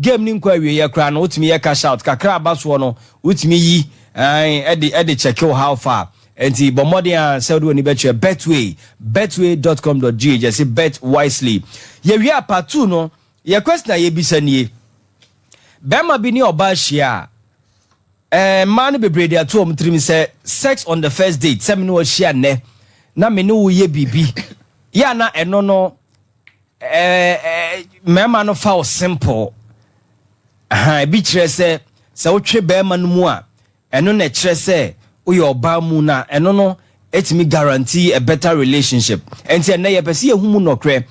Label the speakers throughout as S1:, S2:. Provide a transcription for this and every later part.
S1: Game no nkɔ awieɛ koraa no, wotumi yɛ cash out kakra aba soɔ no, wotumi yi ɛde ɛde check wo how far. Nti bɔ mmɔden a sɛ wode w'ani bɛkyerɛ Betway, betway.com.gh, yɛse bet wisely. Yɛwie a, part 2 no, yɛ question a yɛbisa nie: bɛrima bi ne ɔbaa hyia a, mmaa no bebree de ato wɔn tirim sɛ sex on the first date, sɛ me ne wɔhyia nnɛ na me ne wo yɛ biribi yɛ ana, ɛno no ɛɛ mmarima no fa wo simple. Ebi kyerɛ sɛ wotwe bɛrima no mu a, ɛno na ɛkyerɛ sɛ woyɛ ɔbaa mu, na ɛno no ɛtumi guarantee a better relationship. Ɛnti ɛnɛ yɛpɛ sɛ yɛhu mu nɔkorɛ.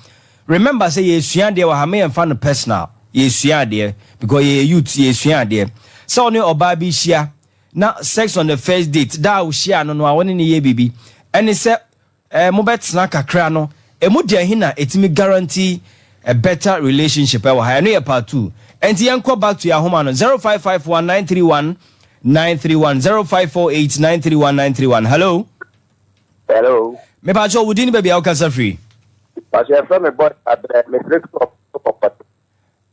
S1: Remember sɛ yɛsua adeɛ wɔ ha, ma yɛmfa no personal. Yɛsua adeɛ because yɛyɛ youth. Yɛsua adeɛ sɛ ɔne ɔbaa bi hyia na sex on the first date da a wohyia no a, wɔne ne yɛ biribi, ɛne sɛ mobɛtena kakra no, ɛmu deɛ he na ɛtumi guarantee a better relationship ɛwɔ ha? Ɛno yɛ part 2. Ɛnti yɛnkɔ back to yɛ ahoma no: 0551 931 931, 0548 931 931. Hello.
S2: Hello.
S1: Mepakyɛ, wo din ne baabi a wokasa firi?
S2: Pàṣẹ ɛfɛ mi bɔ abirɛ mefiri kɔ kɔkɔtɔ.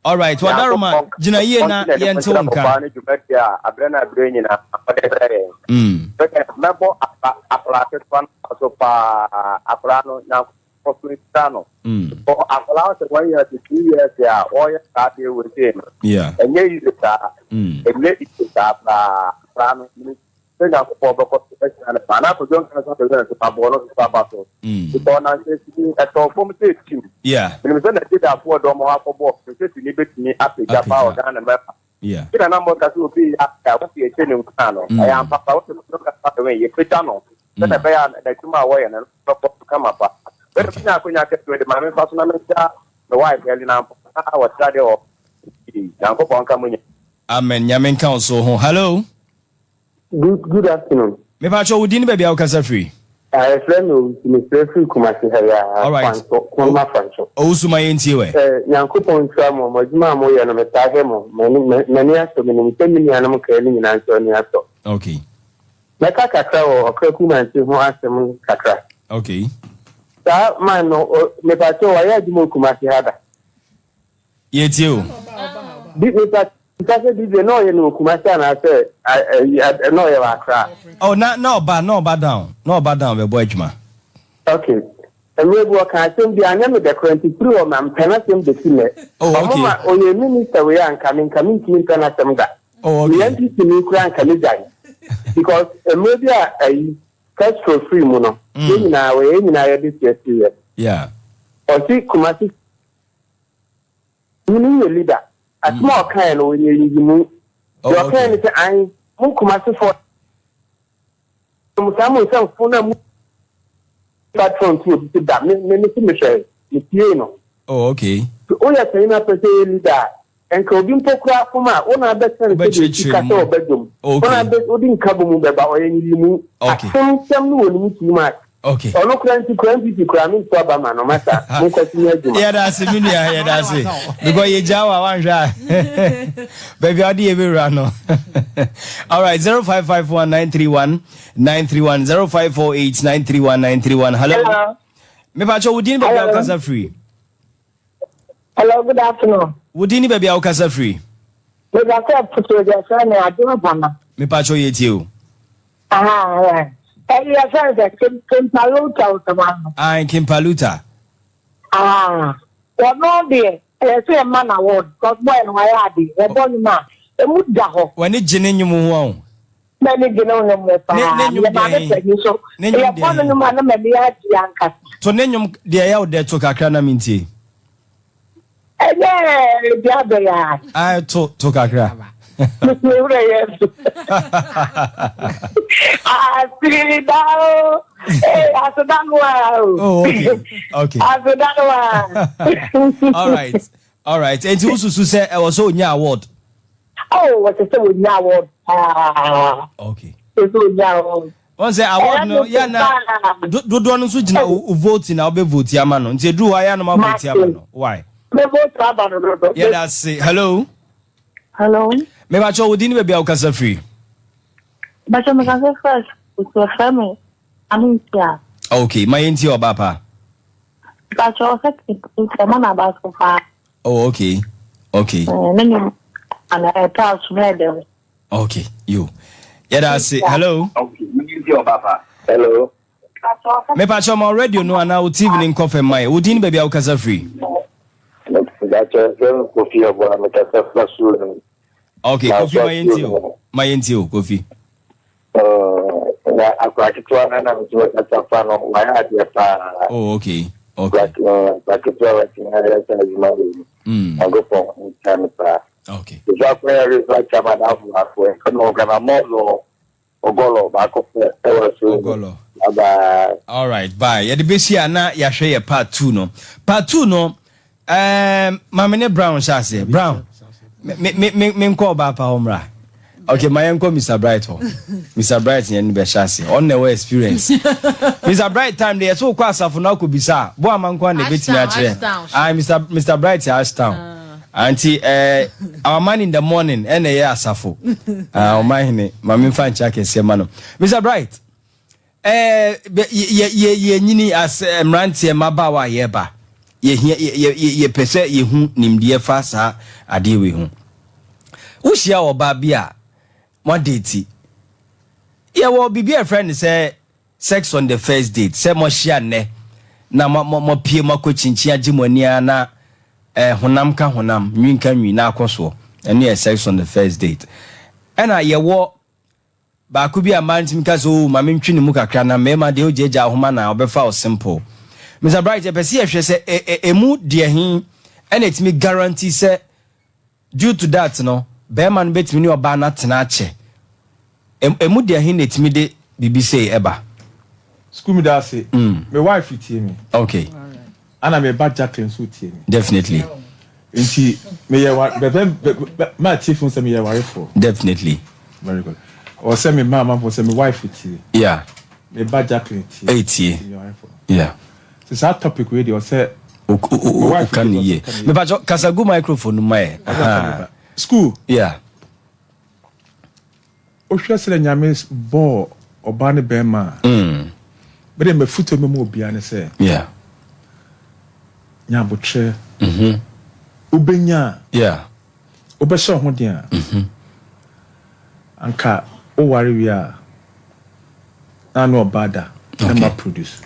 S1: Alright, wadaroma gyina yie na yɛnte wo nka.
S2: Ne dwumadi a abrɛ na abrɛ nyinaa ɔde brɛ yɛn. Bɛkɛ mɛbɔ akwaraa ketewa no so paa. Akwaraa no, Nyankopɔn so nhyira no. Ɔ akwaraa sɛ 1 year to 2 years a wɔyɛ saa deɛ wɔ sei no. Ɛnyɛ easy saa. Ɛnyɛ easy saa paa. Akwaraa no sɛ Nyankopɔn bɛkɔ so ahyira no paa. Na akɔdwo nka so akɔdwo no so aboɔ no so aba so. Because nansa si ɛtɔ fam sɛ tim. Menim sɛ Nigeriafoɔ dɔm hɔ akɔbɔ sɛ sini bɛtumi apagya paa wɔ Ghana mɛfa. Kí na mo ka sɛ obi yɛ a wɔsi ekyɛ ne nkwa no, ɛyɛ ampapa wɔsi mo ka sɛ wɔn yɛpagya no sɛnɛ ɛbɛyɛ a n'adwuma a wɔyɛ no bɛkɔ so kama pa. Bɛrɛ bi nya akonnwa kɛseɛ de maame nfa so na menkyia me wife Ɛlina mpo na wɔkyerɛ deɛ wɔ. Nyankopɔn nka mo nya.
S1: Amen, Nyame nka wo so ho. Hello.
S3: Good afternoon.
S1: Mepakyɛ, wo din ne baabi a wokasa firi?
S3: Ɛfrɛ me Owusu, mefrɛ firi Kumasi ha yi a.
S1: All right.
S3: Fanso, Kɔnma Fanso.
S1: Owusu, ma yɛntie wɛ.
S3: Nyankopɔn nhyira mo, mo adwuma a moyɛ no, metaa hwɛ mo, m'ani asɔ, menim sɛ me nuanom kaa no nyinaa nso ani asɔ. Mɛka kakra wɔ Ɔkraku Mante ho asɛm kakra. Saa man no, mepakyɛ, wayɛ adwuma wɔ Kumasi ha da.
S1: Yɛtie o.
S3: Bi mepa nka sɛ DJ na ɔyɛ no wɔ Kumasi anaasɛ na ɔyɛ wɔ Accra?
S1: Oh, na ɔba down, na ɔba down bɛbɔ adwuma.
S3: Okay. Mmerɛ bi ɔka asɛm bi anyɛ me dɛkorɔ nti firi hɔ ma mpɛ n'asɛm bɛsi nnɛ.
S1: Oh, okay.
S3: Ɔmo ma ɔyɛ minister wei a, nka me nka mentumi mpɛ n'asɛm da.
S1: Oh, okay.
S3: Meyɛ NPP ni kura nka me gyae. Because mmerɛ bi a ayi Castro firi mu no, yɛn nyinaa wɔyɛ, yɛn nyinaa yɛde siasie yɛ. Ɔsi Kumasi hene yɛ leader. Asɛm a ɔkaeɛ no, wɔnyɛ yiyimu. Deɛ ɔkaeɛ no sɛ an mo Kumasifoɔ mo saa mo nsɛmfo na mo patron ti obi ti da me si mehwɛ metie no. Woyɛ panyin na pɛ sɛ yɛ leader a, nka obi mpo kura fom a wo na abɛkyerɛ no sɛ deɛ
S1: Wobɛkyerɛkyerɛ
S3: kasa
S1: mu.
S3: wɔ bɛdwom. Wo na abɛ wode nka bɔ mu bɛba ɔyɛ nyiyimu. Asɛm sɛm no wɔ ne mu too much. Ɔno kura nti kura NPP kura me nto aba ma no masa mo nkɔ so nyɛ adwuma.
S1: Yɛda ase, me nua, yɛda ase because yɛgya wo a wanhwɛ a baabi a wode yɛbɛwura no. Alright, 0551 931 931, 0548 931 931. Hello.
S4: Hello.
S1: Mepakyɛ, wo din ne baabi a
S4: Hello.
S1: wokasa firi?
S4: Hello, good afternoon.
S1: Wo din ne baabi a wokasa firi?
S4: Mepɛ putu yɛfrɛ me Adwo Bama.
S1: Mepakyɛ, yɛtie o.
S4: Aha, ɛyi yɛfrɛ no sɛ Kimpaluta Osama no.
S1: Ah, Kimpaluta.
S4: Ah, wɔno deɛ ɛyɛ sɛ yɛma na award because boy no wayɛ ade, wɔbɔ nnwom a emu da hɔ.
S1: W'ani gye ne nnwom ho a?
S4: M'ani gye ne nnwom ho paa.
S1: Ne nnwom
S4: Yɛ maame
S1: deɛ?
S4: panyin so.
S1: Ne nnwom
S4: Yɛbɔ
S1: deɛ?
S4: no nnwom a na m'ani agye ankasa.
S1: To ne nnwom deɛ ɛyɛ wo dɛ, to kakra na mentie.
S4: Ɛnyɛ di abɛyɛ a.
S1: Ah, to kakra.
S4: Mesɛ wura yɛ so. Aseda o. Ee, aseda no a o.
S1: Oh, okay.
S4: Aseda no a.
S1: All right, enti wosusu sɛ ɛwɔ sɛ onya award?
S4: Oh, wɔsɛ sɛ wonya award paa. Sɛ wonya award.
S1: Wɔn sɛ award no yɛ na dodoɔ no nso gyina wo vote na wobɛ vote ama no, nti eduru hɔ a yɛ anoma vote ama no why?
S4: Me vote aba no dodo.
S1: Yɛda ase. Hello.
S5: Hello.
S1: Mepakyɛ, wo din ne baabi a wokasa firi?
S5: Bacho mekasa first. Yɛfrɛ me Amintia.
S1: Okay, ma yɛntie, ɔbaa pa.
S5: Bacho ɔsɛ ntɛmɔ na aba so paa.
S1: Oh, okay. Okay.
S5: Ne nnwom ana ɛtɔ aso na ɛdɛ.
S1: Okay, yo. Yɛda ase. Hello.
S2: Hello.
S1: Mepakyɛ ma radio no anaa wo TV no nkɔ fam ma yɛ. Wo din ne baabi a wokasa firi?
S2: Mepakyɛ sɛ Kofi Ɔbɔ a mekasa fa suo no.
S1: Okay, Kofi ma yɛntie o. Ma yɛntie o, Kofi.
S2: Na akora ketewa no na metumi kasa fa no, wayɛ adeɛ paa.
S1: Oh, okay. Okay.
S2: Akora ketewa watumi ayɛ sɛ adwuma wɔ mu. Nyankopɔn nkyɛ no paa.
S1: Okay.
S2: Sɛ akora yɛ refa kyama na afo afo ɛno kana mɔzo Ogolo baako pɛ ɛwɔ so.
S1: Ogolo.
S2: Bye bye.
S1: All right, bye. Yɛde bɛsi a na yɛahwɛ yɛ part 2 no. Part 2 no, maame ne Brown hyɛ aseɛ. Brown, me me me me nkɔ ɔbaa pa hɔ mmra. Okay, ma yɛnkɔ Mr. Bright hɔ. Mr. Bright yɛn no bɛhyɛ aseɛ. Ɔno na ɛwɔ experience. Mr. Bright time de yɛsɛ wokɔ asafo no akɔbisa a, bo ama nko a na ɛbɛtumi akyerɛ. Ah, Mr. Bright yɛ Ashtown. Anti eh, our man in the morning ɛna ɛyɛ asafo. Ah, ɔman hene, ma memfa nkyɛ akɛseɛ ma no. Mr. Bright, eh, yɛ yɛ yɛnyini as mmeranteɛ mmabaawa a yɛreba. Yɛhia yɛ yɛ yɛpɛ sɛ yɛhu nimdeɛ fa saa adeɛ wei ho. Wohyia ɔbaa bi a moadate. Yɛwɔ biribi a yɛfrɛ no sɛ sex on the first date, sɛ moahyia nnɛ na mo mo moapue moakɔ kyinkyin agye mo ani ara na eh, honam ka honam, nwi nka nwi na akɔ soɔ. Ɛno yɛ sex on the first date. Ɛna yɛwɔ baako bi a mmaa ntumi ka sɛ oh ma mentwe ne mu kakra na mmarima deɛ ogyaagyaa homa na ɔbɛfa wo simple. Mr. Bright, yɛpɛ sɛ yɛhwɛ sɛ ɛ ɛ ɛmu deɛ he ɛna ɛtumi guarantee sɛ due to that no barima no bɛtumi ne ɔbaa no atena akyɛ. Ɛmu deɛ he na ɛtumi de biribi sei ɛba?
S6: School mi da ase. Me wife tie me.
S1: Okay.
S6: Ana me ba Jacqueline nso tie me.
S1: Definitely.
S6: Nti me yɛ wa bɛbɛ bɛ ma tie fun sɛ me yɛ warefo.
S1: Definitely.
S6: Very good. Ɔ sɛ me ma amanfo sɛ me wife tie.
S1: Yeah.
S6: Me ba Jacqueline tie.
S1: Ɛyɛ tie.
S6: Me warefo.
S1: Yeah.
S6: Sɛ saa topic wei deɛ ɔsɛ.
S1: O ka ne yie. Mepakyɛ kasa gu microphone no ma yɛ. Aha.
S6: School.
S1: Yeah.
S6: Wohwɛ sɛ Nyame bɔɔ ɔbaa ne bɛrima a. Bɛde mafuto mɛmu obiara ne sɛ. Nya abotrɛ. Wobɛnya a. Wobɛhyɛ wo ho den a. Anka woware wie a na ne ɔbaa da na ma produce.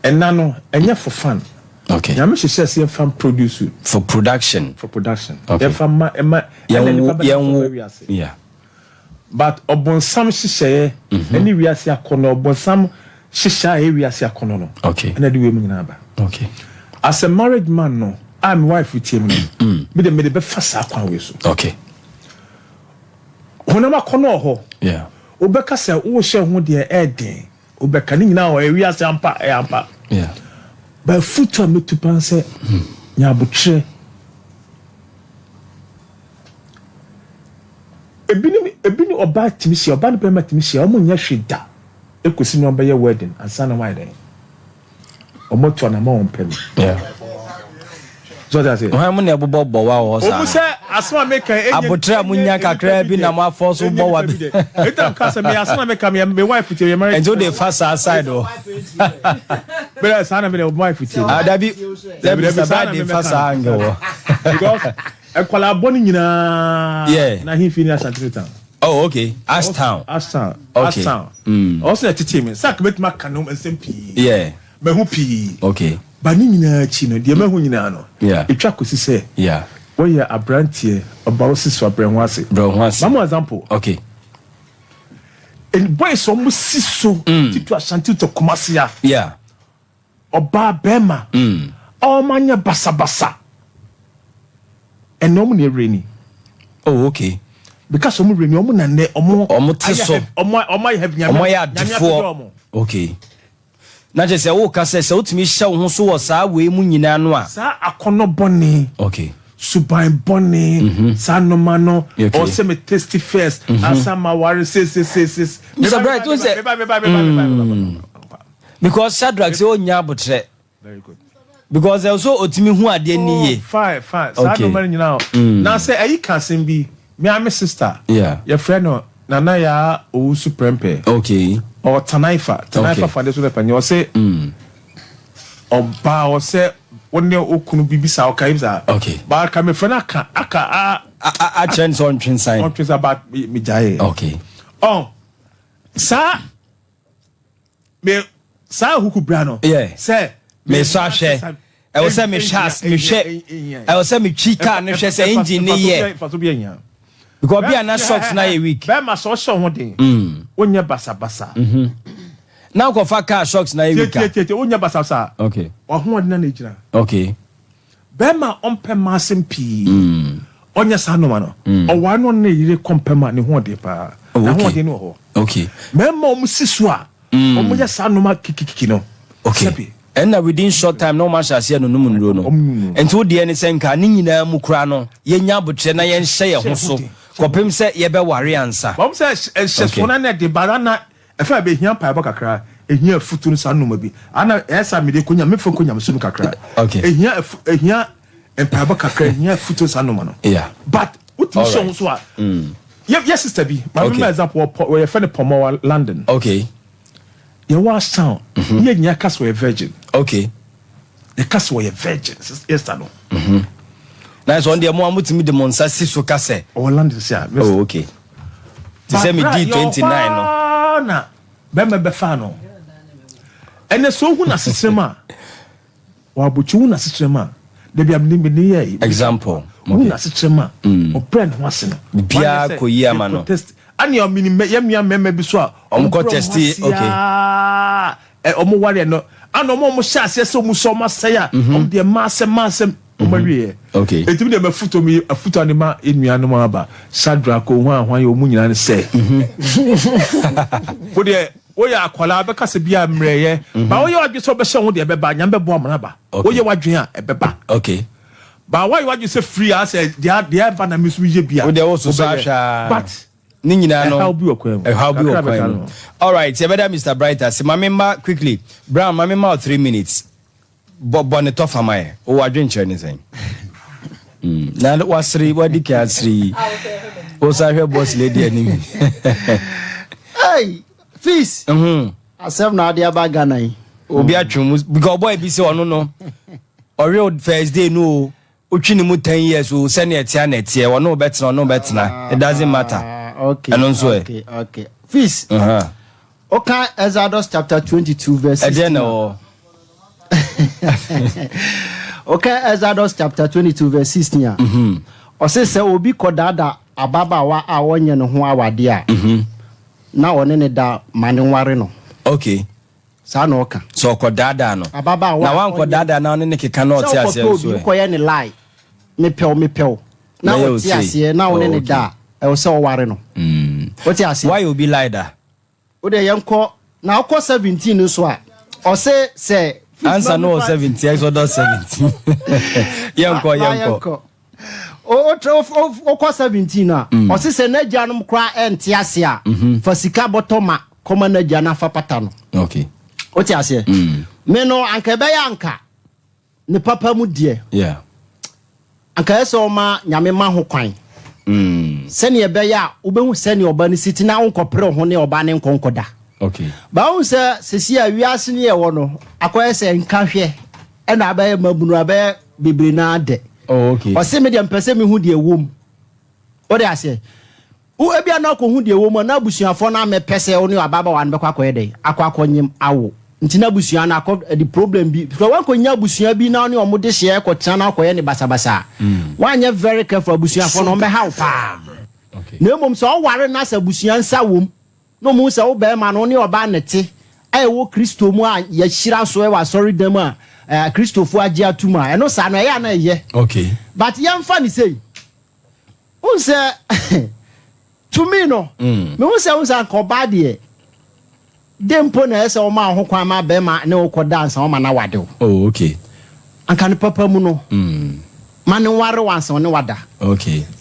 S6: Ɛna no ɛnyɛ for fun. Nyame hyehyɛ sɛ yɛmfa produce.
S1: For production.
S6: For production. Okay. Yɛmfa ma ɛma ɛna nipa bɛna
S1: yɛnwo
S6: fɔ wiase. But ɔbɔnsam hyehyɛeɛ ɛne wiase akɔnɔ, ɔbɔnsam hyehyɛ a ɛyɛ wiase akɔnɔ no. Ɛna de wei mu nyinaa ba. As a married man no a me wife tie mu no, me de me de bɛfa saa kwan wei so. Honam akɔnɔ wɔ hɔ. Wobɛka sɛ wohyɛ ho deɛ ɛɛden. Wobɛka ne nyinaa wɔ ɛyɛ wiase ampa, ɛyɛ ampa. But afutu a metu pan sɛ nya abotrɛ. Ebinom ebi ne ɔbaa tumi hyia, ɔbaa ne bɛrima tumi hyia, wɔn nyɛ hwee da ekosi na wɔbɛyɛ wedding ansa na wɔayɛ dɛn. Wɔn atu anamɔ wɔn pɛ no. So ɔte ase.
S1: Hwan mu na ɛbobɔ bɔ wa wɔ hɔ saa
S6: Omu sɛ asɛm a meka enye
S1: Abotrɛ a munya kakraa bi na mo afɔ so bɔ wa bi.
S6: Eta ka sɛ me asɛm a meka me me wife tie yɛ marriage.
S1: Nti wode fa saa side hɔ.
S6: Bɛrɛ saa na me de wife tie.
S1: Ah, dabi dabi sɛ de fa saa angle hɔ.
S6: Because nkwadaa bɔ ne nyinaa. Na ahemfie ni Asante town.
S1: Oh, okay. Ashtown.
S6: Ashtown. Okay. Ashtown. Ɔsɛ ɛtete me. Sak betuma ka no nsɛm pii. Mahu pii.
S1: Okay.
S6: Ba ne nyinaa akyi no, deɛ mahu nyinaa no, etwa kɔsi sɛ wɔyɛ aberanteɛ ɔba wo si so abrɛ ho ase.
S1: Brɛ ho ase.
S6: Mamu example.
S1: Okay.
S6: And boys wɔn si so titi Ashanti to Kumasi a. Ɔbaa bɛrima. Ɔmo anyɛ basabasa. Ɛnna ɔmo na ewura ni.
S1: Oh, okay.
S6: Because ɔmo wura ni, ɔmo na nnɛ ɔmo.
S1: Ɔmo te so.
S6: Ɔmo ayɛ heavy.
S1: Ɔmo ayɛ adefoɔ. Okay. Na kyerɛ sɛ woka sɛ sɛ wotumi hyɛ wo ho so wɔ saa wei mu nyinaa no a.
S6: Saa akɔnɔ bɔne.
S1: Okay.
S6: Suban bɔne. Saa nnoma no. Ɔsɛ me tasty first. Ansa ma ware se se se se.
S1: Mr. Bright, wo sɛ. Because Shadrach sɛ ɔnya abotrɛ.
S6: Very good.
S1: Because ɛwɔ otumi hu adeɛ ni yie.
S6: Oh, fine, fine. Saa nnoma no nyinaa. Na sɛ ɛyi ka asɛm bi, me a me sister. Yɛfrɛ no Nana Yaa Owusu Prempeh. Ɔwɔ Tanaifa. Tanaifa Foundation na panyin. Ɔsɛ ɔbaa ɔsɛ. wo ne wo kunu biribi saa ɔka bi saa.
S1: Okay.
S6: But ka mefrɛ no aka aka a.
S1: Akyerɛ no sɛ ɔntwe nsan.
S6: Ɔntwe nsan but megyaeɛ.
S1: Okay.
S6: Ɔn saa me saa huku bra no.
S1: Yeah.
S6: Sɛ.
S1: Mesɔ ahwɛ. Ɛwɔ sɛ mehwɛ mehwɛ ɛwɔ sɛ metwi kaa no hwɛ sɛ engine ne yɛ.
S6: Faso bi ehia.
S1: Because bi a na shocks na yɛ weak.
S6: Bɛrima sɛ ɔhyɛ ho den. Wonyɛ basabasa.
S1: Na nkɔfa car shocks na yɛ weak a.
S6: Tietietie wonyɛ basabasa.
S1: Okay.
S6: Ɔhoɔden na na egyina.
S1: Okay.
S6: Bɛrima a ɔmpɛ mma asɛm pii, ɔnyɛ saa nnoɔma no, ɔware no ɔne ne yere kɔ mpɛ ma ne ho ɔden paa.
S1: Oh, okay.
S6: N'ahoɔden no wɔ hɔ.
S1: Okay.
S6: Mmarima a wɔsi so a wɔyɛ saa nnoɔma kikikiki no,
S1: Okay.
S6: sɛbe.
S1: Ɛnna within short time na wɔn ahyɛ aseɛ nonom nnuro no.
S6: Wɔn nom.
S1: Nti wo deɛ ne sɛ nka ne nyinaa mu koraa no yɛnya abotrɛ na yɛnhyɛ yɛn ho so kɔpem sɛ yɛbɛware ansa.
S6: Wɔn sɛ nhyɛsoɔ no na ɛde ba na na Ɛfɛ a ɛbɛhia mpaebɔ kakra, ɛhia afutuo no saa nnoɔma bi. Ana ɛyɛ saa mede kɔ nyame fɛ kɔ nyamesom kakra.
S1: Okay.
S6: Ɛhia afu ɛhia mpaebɔ kakra, ɛhia afutuo saa nnoɔma no.
S1: Yeah.
S6: But wotumi hyɛ ho so a.
S1: Mm.
S6: Yɛ yɛ sister bi, maame
S1: Okay.
S6: ma example wɔ pɔ wɔyɛ fɛ no Pɔmɔwa London.
S1: Okay.
S6: Yɛwɔ asound. Mm -hmm. Yɛ nyinaa ka sɛ ɔyɛ virgin.
S1: Okay.
S6: Yɛka sɛ ɔyɛ virgin sister no.
S1: Mm -hmm. Na sɛ ɔno deɛ mo a motumi de mo nsa si so ka sɛ.
S6: Ɔwɔ London sɛ a.
S1: Oh okay. Te sɛ me di 29 no.
S6: Na bɛrima bɛfa no. Ɛnɛ sɛ ohu n'asekyerɛ mu a, wɔabotwe hu n'asekyerɛ mu a, dabi a mene mene yɛ yi.
S1: Example.
S6: Hu n'asekyerɛ mu a, ɔbrɛ ne ho ase no.
S1: Biara kɔ yi ama no.
S6: Ɛne ɔmene yɛ mmea mmarima bi so a,
S1: ɔmo kɔ testi okay.
S6: Ɔmo wareɛ no, ana ɔmo a ɔmo hyɛ aseɛ sɛ ɔmo sɛ ɔmo asɛe a, ɔmo deɛ mmaa asɛm mmaa asɛm. Ɔmo awieɛ.
S1: Okay.
S6: Enti me deɛ m'afutuo me afutuo a de ma enuanom aba Shadrach o hwan hwan yɛ ɔmo nyinaa ne sɛ. Wo deɛ woyɛ akwadaa bɛka sɛ bi a mmerɛyɛ ba woyɛ wadwene sɛ ɔbɛhyɛ ho deɛ ɛbɛba Nyame bɛboa ama no aba.
S1: Okay.
S6: Woyɛ wadwene a ɛbɛba.
S1: Okay.
S6: Ba woayɛ wadwene sɛ free a sɛ deɛ deɛ ɛba na me nso meyɛ bi a.
S1: Wo deɛ wo soso
S6: wobɛyɛ.
S1: ahwɛ a.
S6: But
S1: Ne nyinaa no
S6: ɛhaw bi wɔ kwan mu.
S1: Ɛhaw bi wɔ
S6: Kakra
S1: kwan
S6: bɛka
S1: mu.
S6: no.
S1: Alright yɛbɛda Mister Bright ase. Ma me mma quickly. Brown ma me mma wo 3 minutes. Bɔ bɔ ne tɔfa ma yɛ. Wowɔ adwenkyerɛ ne sɛn? Mm. Na wasere wadi kan asere yi. Wosan hwɛ boss lady anim.
S7: Hey, fees. Asɛm na ade aba Ghana yi.
S1: Obi atwe mu because boy bi sɛ ɔno no ɔwe first day no o wotwi ne mu 10 years o, sɛnea ɛteɛ na ɛteɛ, ɔno wobɛtena, ɔno wobɛtena, it doesn't matter.
S7: Ah, okay.
S1: Ɛno nso ɛ.
S7: Okay. Fees. Oka Exodus chapter 22 verse 16.
S1: Ɛdeɛ na ɛwɔ.
S7: Oka Exodus chapter 22 verse 16 a. Ɔse sɛ obi kɔdaada ababaawa a ɔnyɛ ne ho awadeɛ a, na ɔne ne da, ma ne nware no. Saa na ɔka.
S1: Sɛ ɔkɔdaadaa no.
S7: Ababaawa
S1: Na
S7: a
S1: wankɔ
S7: ɔnyɛ
S1: daadaa na ɔne ne keka na ɔte
S7: sɛ
S1: aseɛ
S7: wokɔpɛ
S1: nso
S7: obi
S1: ɛ.
S7: wokɔyɛ ne lie, mepɛw mepɛw, na
S1: Mɛyɛ wo
S7: ɔte
S1: sei.
S7: aseɛ na ɔne
S1: Oh,
S7: ne
S1: okay.
S7: da a, ɛwɔ sɛ ɔware no. Wote aseɛ?
S1: Wayɛ obi lie da?
S7: Wode yɛnkɔ na wokɔ 17 no so a, ɔse sɛ
S1: Ansa no wɔ 17, Exodus 17. Yɛnkɔ yɛnkɔ.
S7: Wokɔ 17 no a, ɔse sɛ n'agyanom koraa ɛnte ase a, fa sika bɔtɔ ma kɔma n'agya no afa pata no. Wote aseɛ? Me no anka ɛbɛyɛ anka ne papa mu deɛ, anka ɛyɛ sɛ ɔma Nyame ma ho kwan sɛnea ɛbɛyɛ a wobɛhu sɛnea ɔba no si ti na wonkɔpere wo ho ne ɔba ne nkɔ nkɔda. Ba wohu sɛ sɛsi a wiase ne yɛwɔ no akɔyɛ sɛ nka hwɛ ɛna abɛyɛ mabunu abɛyɛ bebree naa dɛ. Ɔse me deɛ mpɛ sɛ mehu deɛ ɛwɔ mu. Wode aseɛ, wo ebia na akɔhu deɛ ɛwɔ mu a, na abusuafoɔ no amɛpɛ sɛ wo ne ababaawa no bɛkɔ akɔyɛ dɛn, akɔ akɔnyem awo, nti na abusua no akɔ de problem bi, because wankɔnya abusua bi na ɔne ɔmo de hyeɛ kɔtena na akɔyɛ ne basabasa a, woanyɛ very careful, abusuafoɔ no ɔmbɛha wo paa. Na mmom sɛ ɔware na sɛ abusua nsa wom na ɔmo hu sɛ wo bɛrima no wo ne ɔbaa ne te a ɛwɔ Kristo mu a yɛhyira so ɛwɔ asɔredan mu a Kristofoɔ agye atum a, ɛno saa no ɛyɛ a na ɛyɛ. But yɛmfa ne sei, wohu sɛ to me no, mehu sɛ wohu sɛ anka ɔbaa deɛ de mpo na ɛyɛ sɛ ɔma wo ho kwan ma bɛrima ne wo kɔda ansa ɔma no awade wo. Anka ne papa mu no, ma ne nware wo ansa ɔne wada.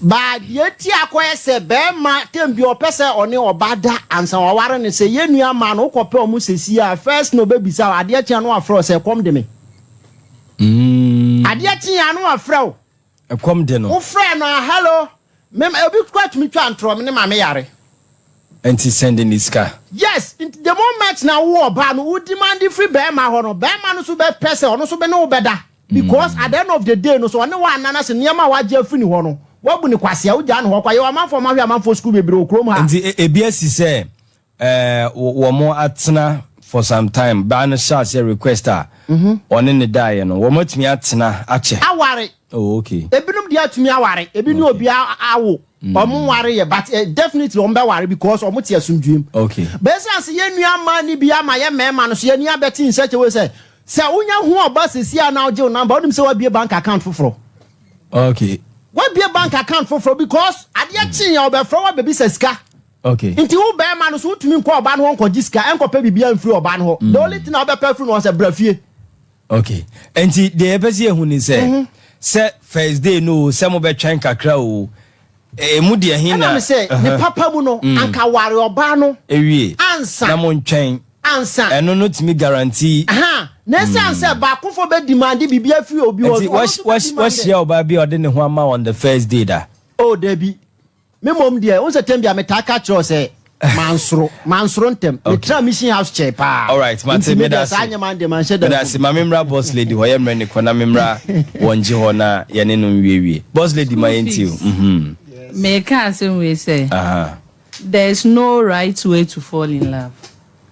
S7: Ba deɛ ti akɔyɛ sɛ bɛrima tem bi ɔpɛ sɛ ɔne ɔba da ansa waware no, sɛ yɛn nua maa no wokɔpɛ ɔmo sɛsi a, first na ɔbɛbisa wo, adeɛ kyea no wafrɛ wo sɛ ɛkɔm de me. Adeɛ kyea no wafrɛ wo.
S1: Ɛkɔm de no.
S7: Wofrɛ no a, hello, mem obi kora tumi twa ntorɔ, me ne maame yare.
S1: Nti send ne sika.
S7: Yes, nti the moment na wo ɔbaa no wo demand firi bɛrima hɔ no, bɛrima no nso bɛpɛ sɛ ɔno nso bɛ ne wo bɛda. Because at the end of the day no, sɛ ɔne wo anna na sɛ nneɛma a wagye afiri ne hɔ no, woabu no kwasea, wogyaa no hɔ kwa. Yɛwɔ amanfoɔ a wɔahwɛ amanfoɔ sukuu bebree wɔ kurom ha.
S1: Nti ebi asi sɛ wɔn atena for some time, baa no hyɛ aseɛ request a ɔne no daeɛ no, wɔn atumi atena akyɛ?
S7: Aware.
S1: Oh okay.
S7: Ebinom deɛ atumi aware, ebi ne obi awo, wɔn nware yɛ but definitely wɔn bɛware because wɔn te asomdwoeɛ mu.
S1: Okay.
S7: But ɛsiane sɛ yɛn nua mmaa no bi ama yɛn mmarima no so yɛn ani abɛte in such a way sɛ, sɛ wonya hu ɔba seesei a na wogye wo number, wonim sɛ woabue bank account foforɔ.
S1: Okay.
S7: Woabue bank account foforɔ because adeɛ kye a ɔbɛfrɛ wo abɛbisa sika.
S1: Okay.
S7: Nti wo barima no so wotumi nkɔ ɔba no hɔ nkɔgye sika, ɛnkɔpɛ biribiara mfiri ɔba no hɔ. The only thing a wobɛpɛ afiri no hɔ sɛ bra fie.
S1: Okay. Nti deɛ yɛpɛ sɛ yɛhu ne sɛ, sɛ first day no o, sɛ mobɛtwɛn kakra o, emu deɛ he na.
S7: Ɛna me sɛ, ne papa mu no, anka ware ɔbaa no.
S1: Ewie.
S7: Ansa.
S1: Na montwɛn.
S7: Ansa.
S1: Ɛno no tumi guarantee.
S7: Aha. Na ɛsiane sɛ baakofo bɛ demande biribi afiri obi hɔ.
S1: Nti wahyia ɔbaa bi a ɔde ne ho ama on the first day da?
S7: Oh, dabi. Me mmom deɛ, wohu sɛ tɛm bi a metaa ka kyerɛ wo sɛ mansoro, mansoro ntɛm. Metraa mission house kyɛe paa.
S1: Alright, mate,
S7: Nti me
S1: meda
S7: deɛ
S1: ase.
S7: saa nneɛma no deɛ manhyɛ da
S1: Meda
S7: nhu.
S1: ase. Ma memmra boss lady hɔ, yɛmmrɛ ne kɔ na memmra wɔn gye hɔ na yɛne no nwiewie. Boss lady ma
S8: School
S1: yɛntie o.
S8: fees.
S1: Mhm.
S8: Meka asɛm wei sɛ,
S1: Aha.
S8: there is no right way to fall in love.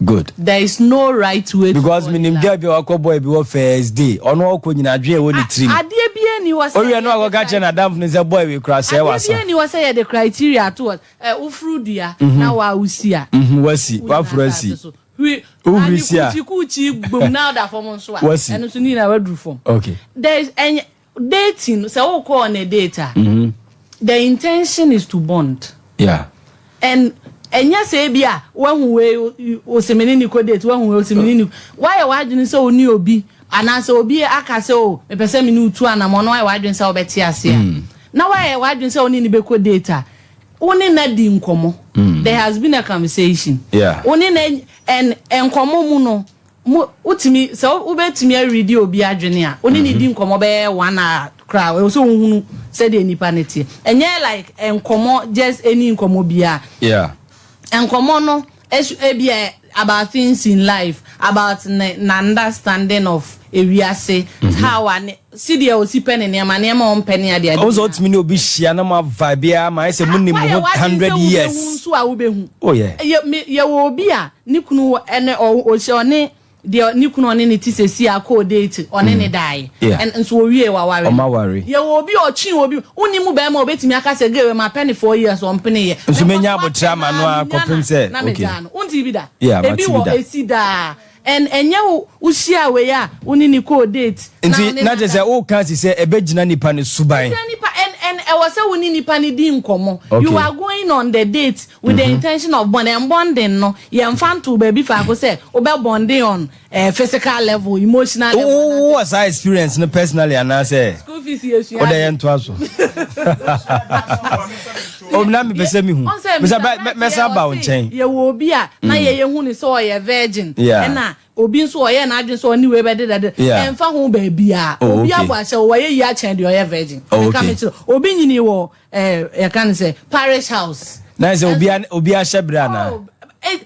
S1: Good.
S8: There is no right way to
S1: Because
S8: fall in
S1: menim
S8: love.
S1: girl bi a wakɔ boy bi wɔ first day. Ɔno ɔkɔ nyina adwene a ɛwɔ ne tirim.
S8: Adeɛ biara nni hɔ sɛ
S1: Owie no
S8: yɛde
S1: akɔka kyerɛ n'adamfo no sɛ boy wei koraa sɛɛ
S8: Adeɛ
S1: wasa.
S8: biara nni hɔ sɛ yɛde criteria ato hɔ. Ɛ woforo dua na wo a wosi a.
S1: Mhm, wasi,
S8: Wogyina
S1: waforo
S8: asase
S1: asi.
S8: so. Hwi,
S1: Wohuri
S8: ane
S1: si a.
S8: kuukyi kuukyi gbom na woda fam nso a.
S1: Wasi.
S8: Ɛno nso ne nyinaa waduru fam.
S1: Okay.
S8: There is ɛnyɛ dating sɛ wokɔ on a date a. The intention is to bond.
S1: Yeah.
S8: And ɛnyɛ sɛ ebi a wahu wei ose me ne ne kɔ date wahu wei ose me ne ne wayɛ w'adwene sɛ wo ne obi anaasɛ obi aka sɛ o mepɛ sɛ me ne wo tu anamɔ na wayɛ w'adwene sɛ wobɛte ase a na wayɛ w'adwene sɛ wo ne ne bɛkɔ date a wo ne na di nkɔmmɔ there has been a conversation
S1: Yeah.
S8: wo ne na and nkɔmmɔ mu no Mo, wotumi, sɛ wobɛtumi aridi obi adwene a, wo ne no di nkɔmmɔ bɛyɛ one hour koraa, ɛwɔ sɛ wohunu sɛdeɛ nipa no teɛ. Ɛnyɛ like nkɔmmɔ, just any nkɔmmɔ biara.
S1: Yeah.
S8: Nkɔmmɔ no, ɛsu, ebia about things in life, about ne, n'understanding of ewiase, how a ne, sedeɛ osi pɛ ne nneɛma, nneɛma a ɔmpɛ ne adeade
S1: Ɔhu sɛ
S8: nyinaa.
S1: wotumi ne obi hyia na mo avibe ara ma ayɛ sɛ monim mo
S8: Woayɛ
S1: ho
S8: w'adwene sɛ
S1: hundred
S8: wobɛhu
S1: years.
S8: nso a wobɛhu.
S1: Oh yeah.
S8: Yɛ, me, yɛwɔ obi a ne kunu wɔ, ɛne ɔ, ɔhyɛ ɔne deɛ ne kunu ɔne ne te sɛsi a kɔɔ date, ɔne ne daeɛ.
S1: Yeah.
S8: Ɛn, nso wɔwie waware no.
S1: Ɔmo aware.
S8: Yɛwɔ obi a ɔtwe obi, wonni mu bɛrima a obɛtumi aka sɛ girl wei mapɛ no 4 years ɔmpeneeɛ.
S1: Nso
S8: Mɛkɔ
S1: mɛnya
S8: so
S1: aboterɛ
S8: apɛ
S1: ama
S8: no
S1: no
S8: ara,
S1: ara
S8: menya no
S1: kɔpem
S8: a,
S1: sɛ,
S8: na
S1: okay.
S8: megyaa no. Wonte bi da?
S1: Yeah,
S8: Ebi
S1: mate bi
S8: wɔ,
S1: da.
S8: ɛsi daa. And ɛnyɛ wo wohyia wei a wo ne no kɔɔ date na wo
S1: Nti
S8: ne
S1: na
S8: no
S1: kyerɛ
S8: ada.
S1: sɛ woka si sɛ ɛbɛgyina nipa no suban.
S8: Ɛgyina nipa and and ɛwɔ sɛ wo ne nipa no di nkɔmmɔ.
S1: Okay.
S8: You are going on the date with the intention of bonding and bonding no yɛnfa nto baabi faako sɛ wobɛ bonding on eh, physical level, emotional level.
S1: Wo wo wɔ saa experience no personally anaasɛ
S8: School fees yɛ sua
S1: wodɛ
S8: ade.
S1: yɛn toa so? Oh, na mepɛ sɛ mehu.
S8: Ɔn sɛ
S1: Mesa
S8: Mr.
S1: bɛ
S8: Bright
S1: mɛsa
S8: yɛ
S1: aba wo
S8: ɔse
S1: nkyɛn.
S8: yɛwɔ obi a na yɛyɛ hu ne sɛ ɔyɛ virgin
S1: Yeah.
S8: ɛna obi nso ɔyɛ n'adwene sɛ ɔne wei bɛdedade
S1: Yeah.
S8: ɛmfa ho baabiara
S1: Oh,
S8: obi
S1: okay.
S8: abɔ ahyɛ wo wayɛ yie akyɛn deɛ ɔyɛ virgin
S1: Oh,
S8: ɛka
S1: okay.
S8: me kyerɛ obi nyini wɔ ɛɛ yɛka ne sɛ parish house
S1: Na sɛ obi
S8: ɛnso
S1: obi ahyɛ berɛ anaa?
S8: oh, eh,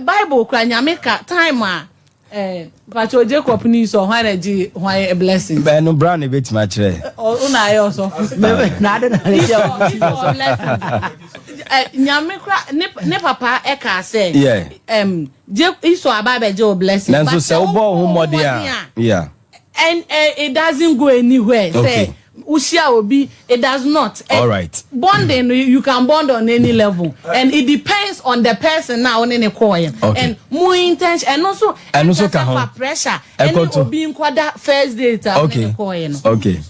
S8: Bible kura nyame ka time a Eh, mpacho Jacob ni sɔ hwan na gye hwan blessings.
S1: Bɛn no Brown na ebetumi akyerɛ.
S8: Ɔ na ayɛ ɔsɔfo.
S7: Na ade na ne
S8: Esau Esau blessings. Eh, nyame kura ne ne papa ɛka sɛ.
S1: Yeah.
S8: Um, Esau aba abɛgye o blessings.
S1: Nanso sɛ wobɔ wo ho mmɔden a. Yeah.
S8: And uh, it doesn't go anywhere.
S1: Okay.
S8: Sɛ wohyia obi, it does not.
S1: All right.
S8: Bonding, you can bond on any level, and it depends on the person na wo ne ne kɔɔ yɛ.
S1: Okay.
S8: And mo intention, ɛno nso,
S1: Ɛno nso ka ho.
S8: fa pressure. Ɛne
S1: Ɛkɔto.
S8: obi nkɔda first date a wo ne
S1: Okay.
S8: ne kɔɔ yɛ no.
S1: Okay.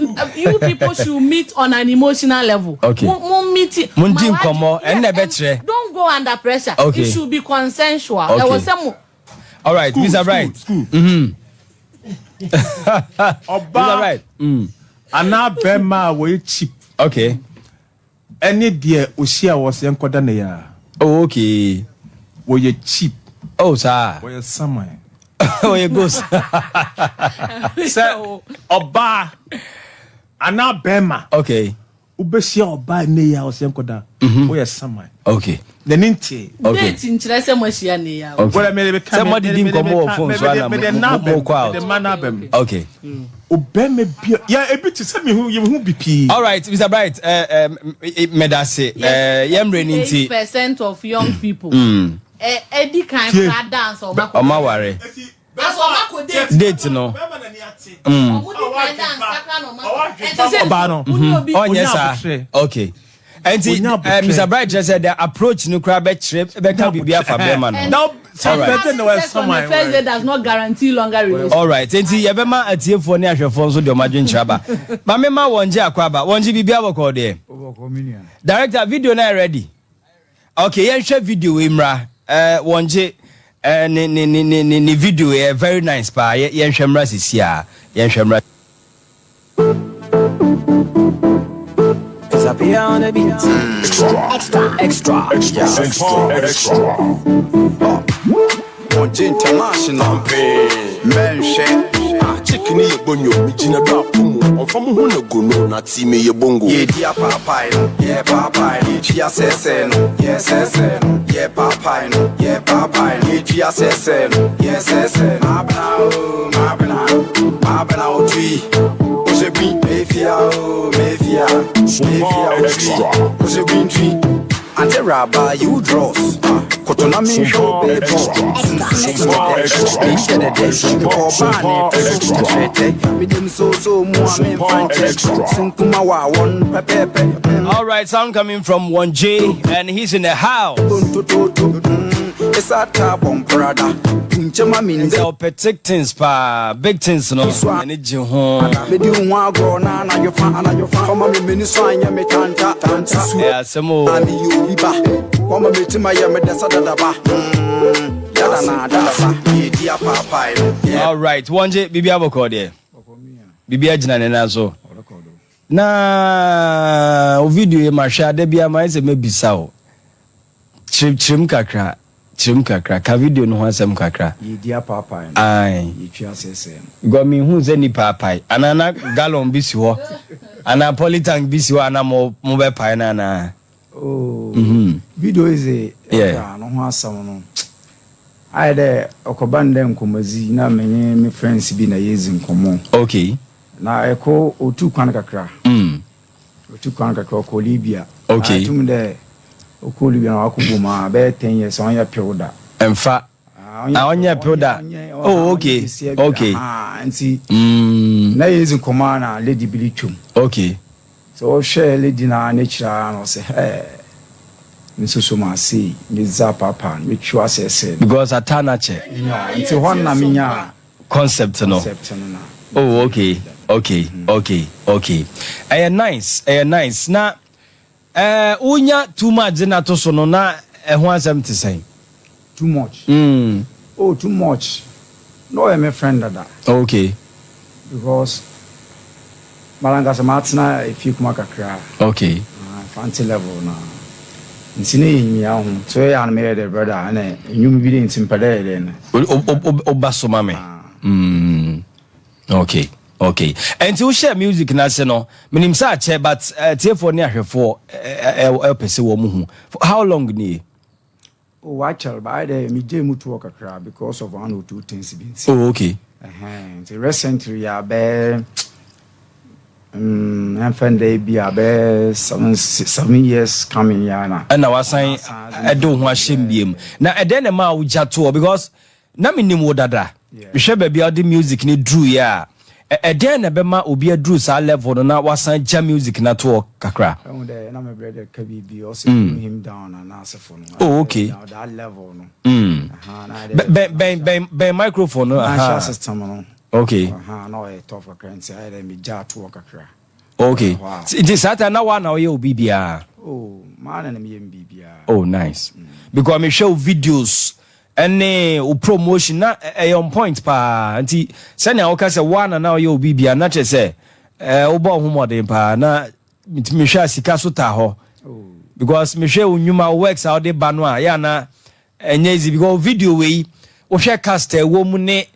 S8: You people should meet on an emotional level.
S1: Okay.
S8: Mo mo meet.
S1: Mo ndi
S8: ma
S1: nkɔmmɔ,
S8: w'adwene-
S1: ɛno na
S8: Yes,
S1: ɛbɛkyerɛ.
S8: and Don't go under pressure.
S1: Okay.
S8: It should be consensual.
S1: Okay.
S8: Ɛwɔ sɛ mo.
S1: All right,
S6: School,
S1: Mr.
S6: school,
S1: Bright.
S6: school.
S1: Mr.
S6: Ɔbaa
S1: Bright.
S6: anaa bɛrima a wɔyɛ cheap
S1: Okay.
S6: ɛne deɛ ohyia wɔ sɛ nkɔda ne yɛ a
S1: Oh, okay.
S6: wɔyɛ cheap
S1: Oh, saa.
S6: wɔyɛ saman.
S1: Ɔyɛ ghost.
S6: Sɛ ɔbaa anaa bɛrima
S1: Okay.
S6: Wobɛhyia ɔbaa nnɛ yi a ɔsɛ nkɔda. Woyɛ saman.
S1: Okay.
S6: N'ani ntee.
S1: Okay.
S8: Date nkyerɛ sɛ moahyia nnɛ yi a.
S1: Okay.
S6: Wɛrɛ mede meka
S1: Sɛ moadidi nkɔmmɔ wɔ phone so ana
S6: mede nna
S1: mo
S6: abam
S1: kɔ out.
S6: mede mma no abam.
S1: Okay.
S6: Obɛma bi yɛ ebi te sɛ mehu yɛhu bi pii.
S1: All right, Mr. Bright, eh, eh, medase. Eh, yɛn mmerɛ ni nti.
S8: 8% of young people. Eh, edi kan kora dance ɔma kɔ.
S1: Ɔma ware. Date no. Ɔnyɛ saa. Okay. Nti eh, Mr. Bright kyerɛ sɛ the approach no koraa bɛkyerɛ bɛka biribi afa bɛrima no.
S8: First day does not guarantee longer relationship.
S1: All right. Nti yɛbɛma atiefoɔ ne ahwɛfoɔ nso deɛ ɔmo adwenkyerɛ aba. Maame ma wɔn gye akɔ aba. Wɔn gye biribi abɔkɔ deɛ. Director, video no ayɛ ready. Okay, yɛnhwɛ video yi mmra. Eh, wɔn gye eh, ne ne ne ne ne ne video yɛ very nice paa. Yɛ yɛnhwɛ mmra sisi a. Yɛnhwɛ mmra.
S9: It's a beer on the beat.
S10: Extra.
S9: Extra.
S10: Extra. Extra. Extra.
S9: Monje International. Menhwɛ.
S10: Chicken yɛ bonyo, megyina do apo mu. Ɔmfa mo ho na gono, na ti me yɛ bongo.
S9: Yɛdi apaapae no, yɛ paapae no. Yɛtwi asɛsɛ no, yɛ sɛsɛ no. Yɛ paapae no, yɛ paapae no. Yɛtwi asɛsɛ no, yɛ sɛsɛ no. Mabena o, mabena. Mabena o twi. Ɔhyɛ bi, mefia o, mefia. Mefia o twi.
S10: Extra.
S9: Ɔhyɛ bi ntwi. Ante raba, you draws. Kotona mi hwɛ bɛbɔ.
S1: All right, sound coming from 1J and he's in the house. Nti ɔpɛ thick things paa, big things no. Ɛne gye ho. Ɛyɛ asɛm o. All right, 1J, biribi abɔkɔ deɛ. Biribi agyina ne nan so. Na o video yi mahwɛ ada bi ama ayɛ sɛ mɛbisa o. Kyerɛm kakra, kyerɛm kakra, ka video no ho asɛm kakra.
S9: Yɛdi apaapae no.
S1: Aye.
S9: Yɛtwi asɛsɛ no.
S1: Because mehu sɛ nipa apae anaa na gallon bi si hɔ anaa polytank bi si hɔ anaa mo mobɛpae no anaa.
S9: Oh, video yi dze
S1: Yeah.
S9: ɛka no ho asɛm no ayɛ dɛ ɔkɔba no dɛ nkɔmmɔdzi na menye me friends bi na yɛdzi nkɔmmɔ.
S1: Okay.
S9: Na ɛkɔ otu kwan kakra. Otu kwan kakra ɔkɔ Libya.
S1: Okay.
S9: Atum dɛ ɔkɔ Libya na wakɔ bom a bɛyɛ 10 years ɔnyɛ pew da.
S1: Ɛmfa.
S9: Ah,
S1: Ah, ɔnyɛ pew da. Oh, okay. Okay.
S9: Nti na yɛdzi nkɔmmɔ a na lady bi retwam.
S1: Okay.
S9: Sɛ ɔhwɛ lady na n'ekyir ara na ɔsɛ hɛɛ nso so ma ase medzi apaapa no metwi asɛsɛ no.
S1: Because ata na kyɛ.
S9: Nya, nti hɔ na menya
S1: Concept no.
S9: Concept no na.
S1: Oh, okay. Okay. Okay. Okay. Ɛyɛ nice. Ɛyɛ nice. Na eh wonya too much na to so no na ɛho asɛm te sɛn?
S9: Too much. Oh, too much. No, ɔyɛ me friend dada.
S1: Okay.
S9: Because malankasa matena efie kuma kakra.
S1: Okay.
S9: Fanti level na. Nti ne yɛ nyia ho. So yɛ anam yɛ dɛ brother ɛna enyum bi de nti mpɛ dɛ yɛ dɛ no.
S1: Oba so ma me. Okay. Okay. Nti wohyɛ music na ase no, menim sɛ akyɛ but tiefoɔ ne ahwɛfoɔ ɛpɛ sɛ wɔn hu. For how long nie?
S9: Oh, wakyɛr ba ayɛ dɛ megye mu toɔ kakra because of one or two things bi nti.
S1: Oh, okay.
S9: Ɛhɛn, nti recently yɛ abɛɛ ɛmfa ndɛ bi abɛɛ 7 years coming yɛ na.
S1: Ɛna wasan ɛde wo ho ahyɛ m biem. Na ɛdɛn na ɛma wo gya toɔ? Because na menim wo dada. Mehwɛ baabi a wode music ne duruiɛ a, ɛdɛn na ɛbɛma obi aduru saa level no na wasan gya music na toɔ kakra?
S9: Ɛhu dɛ na mebrɛ dɛ ka biribi ɔsɛ mm. him down anaasefo no.
S1: Oh, okay.
S9: That level no. Aha, na ayɛ dɛ
S1: Bɛn bɛn bɛn bɛn microphone no.
S9: Financial system no.
S1: Okay.
S9: Aha, na ɔyɛ tough kakra nti ayɛ dɛ megya toɔ kakra.
S1: Okay. Nti saa time na wa na ɔyɛ obi biara?
S9: Oh, maa na na meyɛ me biribiara.
S1: Oh, nice. Because mehwɛ wo videos ɛne wo promotion na ɛyɛ on point paa. Nti sɛnea woka sɛ wa na na ɔyɛ obi biara na kyerɛ sɛ wobɔ wo ho mmɔden paa na mehwɛ a sika so ta hɔ. Because mehwɛ wo nnwuma, wo works a wode ba no a yɛ ana ɛnyɛ easy because video wei wohwɛ cast a ɛwɔ mu ne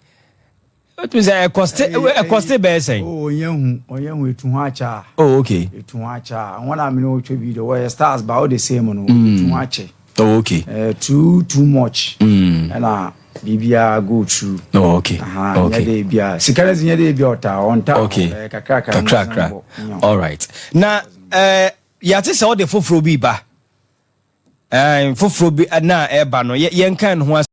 S1: Wotumi sɛ ɛkɔste ɛkɔste bɛyɛ sɛn?
S9: Oh, ɔnyɛ hu, ɔnyɛ hu, etu ho akyɛ a.
S1: Oh, okay.
S9: Etu ho akyɛ a. Wɔn a mene wɔtwa video wɔyɛ stars ba o, the same no. Etu ho akyɛ.
S1: Oh, okay.
S9: Too much. Ɛna biribiara go through.
S1: Oh, okay.
S9: Aha, nyɛ de bia. Sika no nyɛ de bia ɔta, ɔnta. Kakra kakra.
S1: Kakra. All right. Na yɛate sɛ wode foforɔ bi ba. Foforɔ bi na ɛba no, yɛnka ne ho.